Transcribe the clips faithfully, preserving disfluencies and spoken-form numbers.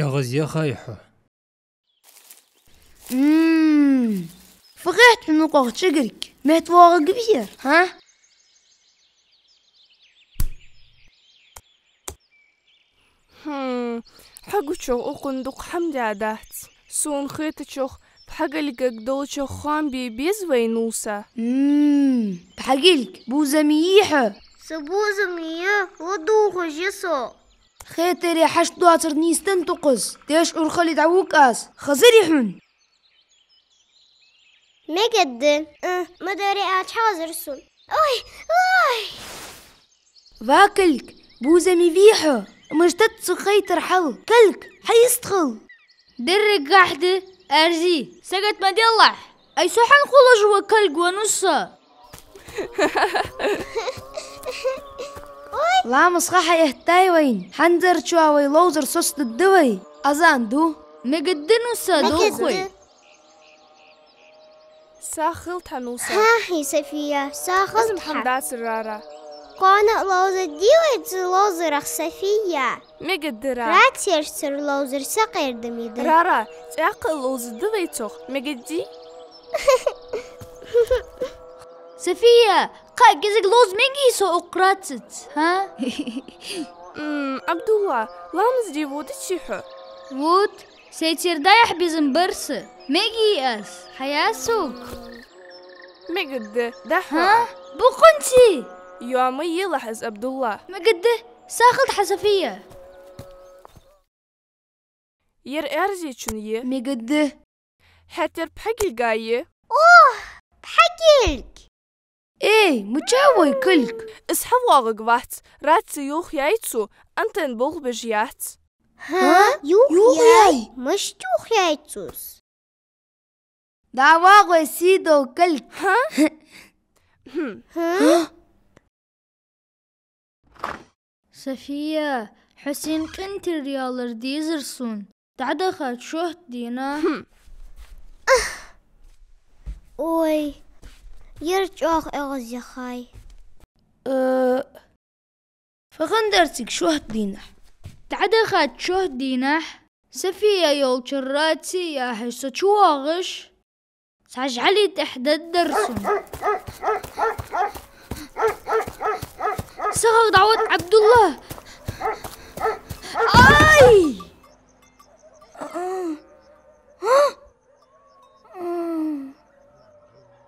эгӀазъяхай хьо. Мм. Фу хет хьона укхох, чӀагарг? Метта воагӀаргвий ер, хӀа? Хм, хьа гучох укхун дукха хӀама даьдац. Сона хетачох, пхьагилгаг долчох хоам бе беза вай, Нуса. Мм, пхьагилг, бувзам йий хьо? Са бувзам я, ладувгӀаш я со. Хетаре хьашт доацар нийсденнад укхаза. Теш урхале дӀавуг аз. Хазарий хьона? Мегаргда. Э, ма дарий аьлча хьахазар сона. Ой, ой! Ва кулг, бувзам йий хьо? Мишта да цу хайтара хьал? Кулг, хьайистхила. Деррига гахь да, Аьрзи, сагот ма делахь. Ай, со хьан хулаш ва, кулг ва, Нуса? Ой! Ламаз ха хьаэттай вайна. ХӀанзарчоа вай ловзар соцадергда вай. Азан ду. Мегаргда, Нуса, мегаргда. Дулхой. Сагот хилда хьа, Нуса. ХӀаа, хӀаа, София, сагот хилда хьа. Аз-м хӀама дацар, Рара. Кхоана а ловзаргдий вай цу ловзарах, София? Мегаргда, Рара. Рацерча цар ловзар сакъердаме да. Рара, цӀаькха а ловзаргда вай цох, мегаргдий? София, кхы а кӀезига ловза мегий со укх рацаца, хӀа? М, Ӏабдулла, ламаз де водаций хьо? Вод. Сай цердаях безам бар са. Мегий аз? Хьаясуг? Мегаргда, дӀахьо. ХӀа? Бокъонций? Йоа ма елахь из, Ӏабдулла. Мегаргда, сагот хилда хьа, София. Ер Аьрзечун я. Мегаргда. ХӀаьта ер пхьагилга я. Ох, пхьагилг! Эй, мича ва вай кулг? Из хьавоагӀаргвац, раци юхаяьй цо, антенна болх беш яц. ХӀаа? Юхаяьй? Юхаяьй? Мишта юхаяьй цо из? ДӀавоагӀа вай, сийдола кулг. ХӀаа? ХӀаа? София, хьо сона къинтӀера ялар дезар сона. ДӀадахача шоатта дийнахьа. Хм. Ой, ер чӀоагӀа эгӀазъяхай. Э, фу хиннадар цига шоатта дийнахьа? ДӀадахача шоатта дийнахьа. София йолча раци яхьаш со чувоагӀаш. Цхьа жӀали тӀехьа даддар сона. Сагага дӀавод, Ӏабдулла! Ай!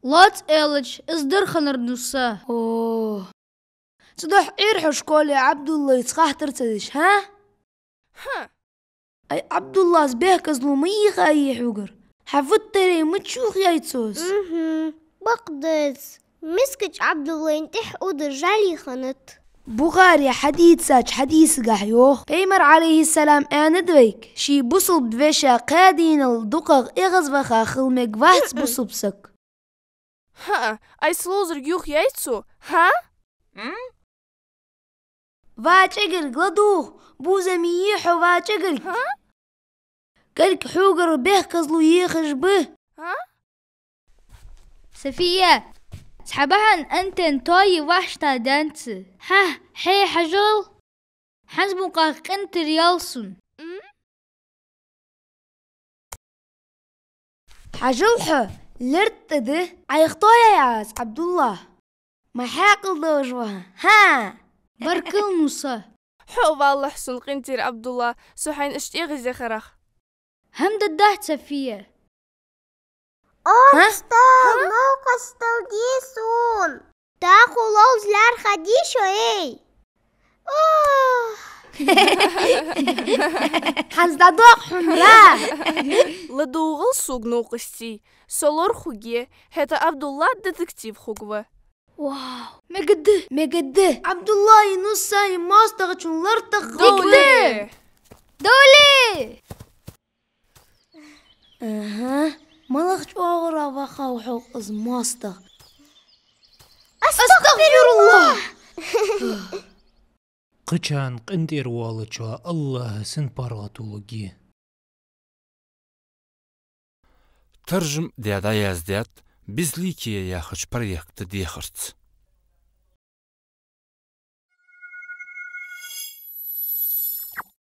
Лоаца аьлча, из дар хиннар, Нуса. О. Цудухьа Ӏийра хьо школе Ӏабдуллайца хаттар ца деш, хӀа? ХӀа. Ай, Ӏабдуллас бехказло ма йийхай хьогара. Хьа вуттаре ма чухъяй цо из. Мгм. Бакъда из. Мискача Ӏабдуллайна тӀехьа удар жӀали хиннад. Бухаре хьадийцача хьадисагахь йоах, Пайхамара, Ӏалайхи ссалам, аьннад вайга, ший бусалба веший кхаь дийнал дукхагӀа эгӀазваха хила мегавац бусалба саг. ХӀаа, ай, са ловзарга юхаяьй цо, хӀа? М? Ва чӀагарг, ладувгӀа, бувзам йий хьо, ва чӀагарг? ХӀа? Кулг, хьогара бехказло ехаш ба. ХӀа? София, цхьа бахьан антенна тоае вахьаш тха даьнца. ХӀа, хье, хьажал. ХӀанз мукъагӀа къинтӀера ял сона. М? Хьажал хьо, лерттӀа да. Ӏайха тоаяьй Ӏа из, ӀабдуллахӀ? Ма хьаькъал долаш ва хьо, хӀа? Баркал, Муса. Хьо а валалахь сона къинтӀера, ӀабдуллахӀ, со хьайна иштта эгӀазъяхарах. ХӀама дергдий, София? О, хӀа? Стол, хӀа? Новкъостал де сона. ДӀахо ловза лаьрхӀа дий шо, эй? Ох! ХӀанз дӀадоагӀа хьона, ра! ЛадувгӀал сога, новкъостий, со лорхӀаргья, хӀаьта ӀабдуллахӀ детектив хургва. Вау! Мегаргда, мегаргда! ӀабдуллахӀи Нусаи моастагӀчун лартӀа хургва. Мегаргда! Довлий! Аха, малагӀча оагӀорахьа вахав хьогӀ из моастагӀа? АстагӀфируллахӀ! Кхычарна къинтӀера волчоа АллахӀа син паргӀато лургья. Таржам даь дӀаяздаьд «Безликие» яхача проекта дехарца.